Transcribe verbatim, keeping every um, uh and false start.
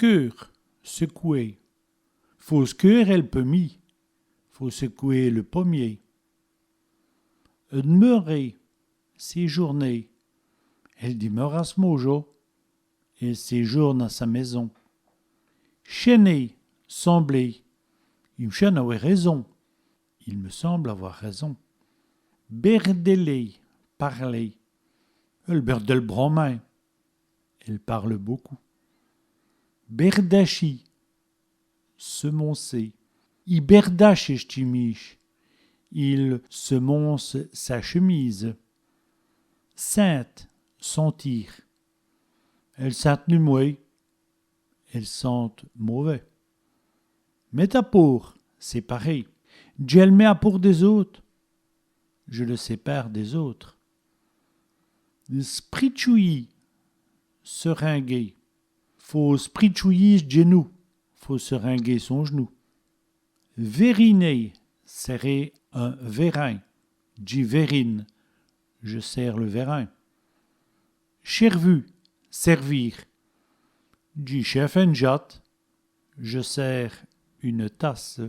Scweûre, secouer. Faut scweûre èl pomî. Faut secouer le pommier. D'meûrer, séjourner. Èle dimeûre à s' môjo. Elle séjourne à sa maison. Chèner, sembler. I m' chène awè rêson. Il me semble avoir raison. Bèrdèler, parler. Èle bèrdèle branmint. Elle parle beaucoup. Bèrdachî, semoncer. I bèrdache ès' tchimîje. Il semonce sa chemise. Sinte, sentir. Èle sinte lu mwés. Elles sentent mauvais. Mète à pôrt, séparer. Djè l' mèt à pôrt dès-ôtes. Je le sépare des autres. Spritchouyî, seringuer. Faut spritchouyî s' dj'nou. Faut seringuer son genou. Vèriner, serrer un vérin. Dji vèrine, je serre le vérin. Chèrvu, servir. Dji chèrve ène djate. Je sers une tasse.